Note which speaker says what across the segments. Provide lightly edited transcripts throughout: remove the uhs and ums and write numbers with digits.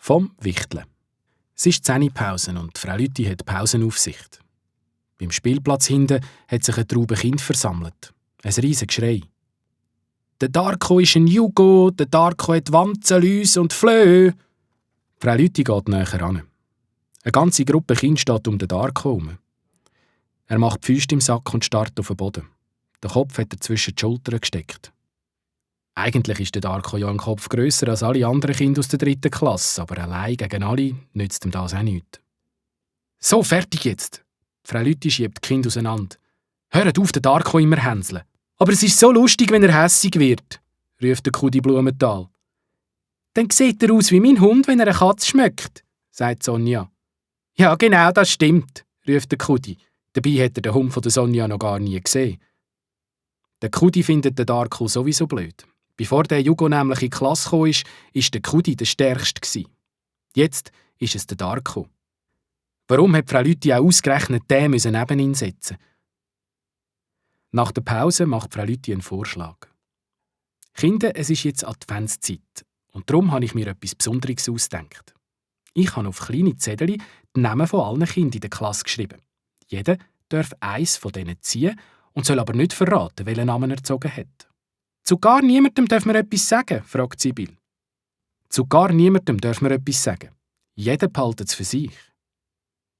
Speaker 1: Vom Wichteln. Es ist 10 Uhr Pause und Frau Lüthi hat Pausenaufsicht. Beim Spielplatz hinten hat sich eine Traube Kind versammelt. Ein riesiges Geschrei. «Der Darko ist ein Jugo, der Darko hat Wanzen, Läuse und Flöhe!» Frau Lüthi geht näher ran. Eine ganze Gruppe Kinder steht um den Darko herum. Er macht die Füße im Sack und starrt auf den Boden. Den Kopf hat er zwischen die Schultern gesteckt. Eigentlich ist der Darko ja ein Kopf grösser als alle anderen Kinder aus der 3. Klasse, aber allein gegen alle nützt ihm das auch nichts. «So, fertig jetzt!» Frau Lüthi schiebt die Kinder auseinander. «Hört auf, den Darko immer hänseln!» «Aber es ist so lustig, wenn er hässig wird!» ruft der Kudi Blumenthal. «Dann sieht er aus wie mein Hund, wenn er eine Katze schmeckt!» sagt Sonja. «Ja, genau, das stimmt!» ruft der Kudi. Dabei hat er den Hund von der Sonja noch gar nie gesehen. Der Kudi findet den Darko sowieso blöd. Bevor der Jugo nämlich in die Klasse kam, war der Kudi der Stärkste. Jetzt ist es der Darko. Warum hat Frau Lüthi auch ausgerechnet den neben ihn setzen? Nach der Pause macht Frau Lüthi einen Vorschlag. «Kinder, es ist jetzt Adventszeit und darum habe ich mir etwas Besonderes ausgedacht. Ich habe auf kleine Zettel die Namen von allen Kindern in der Klasse geschrieben. Jeder darf eins von denen ziehen und soll aber nicht verraten, welchen Namen er gezogen hat. Zu gar niemandem darf man etwas sagen, fragt Sibyl. Zu gar niemandem darf man etwas sagen. Jeder behaltet es für sich.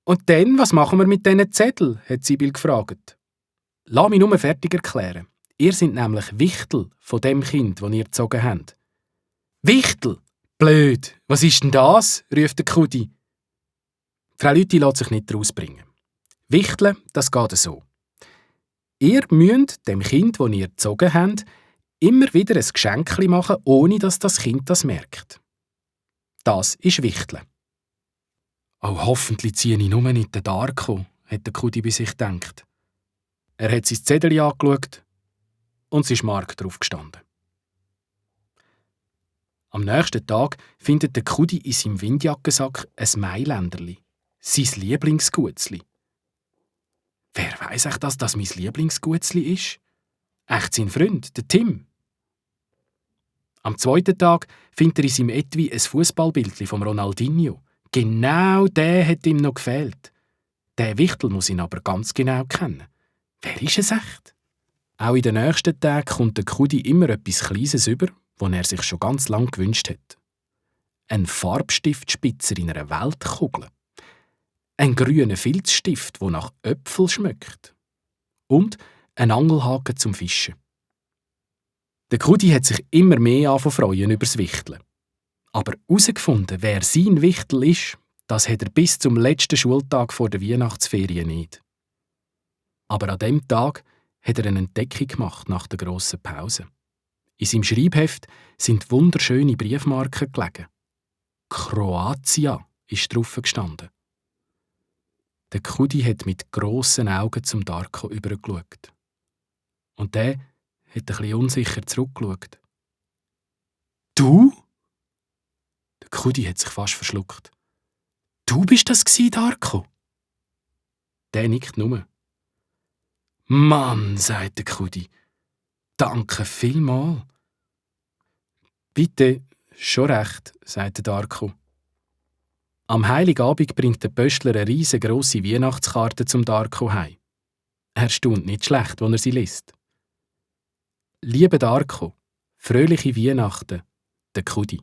Speaker 1: Und dann, was machen wir mit diesen Zetteln? Hat Sibyl gefragt. Lass mich nur fertig erklären. Ihr seid nämlich Wichtel von dem Kind, das ihr gezogen habt. Wichtel? Blöd! Was ist denn das? Ruft der Kudi. Frau Lüthi lässt sich nicht rausbringen. Wichteln, das geht so. Ihr müsst dem Kind, das ihr gezogen habt, immer wieder ein Geschenk machen, ohne dass das Kind das merkt. Das ist Wichteln. «Oh, hoffentlich ziehe ich nur nicht den Darko», hat der Kudi bei sich gedacht. Er hat sein Zettel angeschaut und es ist Mark drauf gestanden. Am nächsten Tag findet der Kudi in seinem Windjackensack ein Mailänderli, sein Lieblingsgutzli. Wer weiss echt, dass das mein Lieblingsgutzli ist? Echt sein Freund, der Tim. Am 2. Tag findet er in seinem Etui ein Fußballbildli vom Ronaldinho. Genau der hat ihm noch gefehlt. Der Wichtel muss ihn aber ganz genau kennen. Wer ist es echt? Auch in den nächsten Tagen kommt der Kudi immer etwas Kleines über, das er sich schon ganz lange gewünscht hat. Ein Farbstiftspitzer in einer Weltkugel. Ein grüner Filzstift, der nach Äpfel schmeckt. Und ein Angelhaken zum Fischen. Der Kudi hat sich immer mehr freuen über das Wichteln. Aber herausgefunden, wer sein Wichtel ist, das hat er bis zum letzten Schultag vor der Weihnachtsferien nicht. Aber an diesem Tag hat er eine Entdeckung gemacht nach der grossen Pause. In seinem Schreibheft sind wunderschöne Briefmarken gelegen. «Kroatia» ist drauf gestanden. Der Kudi hat mit grossen Augen zum Darko übergeschaut. Und der hat ein bisschen unsicher zurückgeschaut. «Du?» Der Kudi hat sich fast verschluckt. «Du bist das gsi, Darko?» Der nickt nur. «Mann», sagt der Kudi. «Danke vielmals.» «Bitte, schon recht», sagt der Darko. Am Heiligabend bringt der Pöstler eine riesengroße Weihnachtskarte zum Darko heim. Er staunt nicht schlecht, als er sie liest. «Lieber Darko, fröhliche Weihnachten, der Kudi.»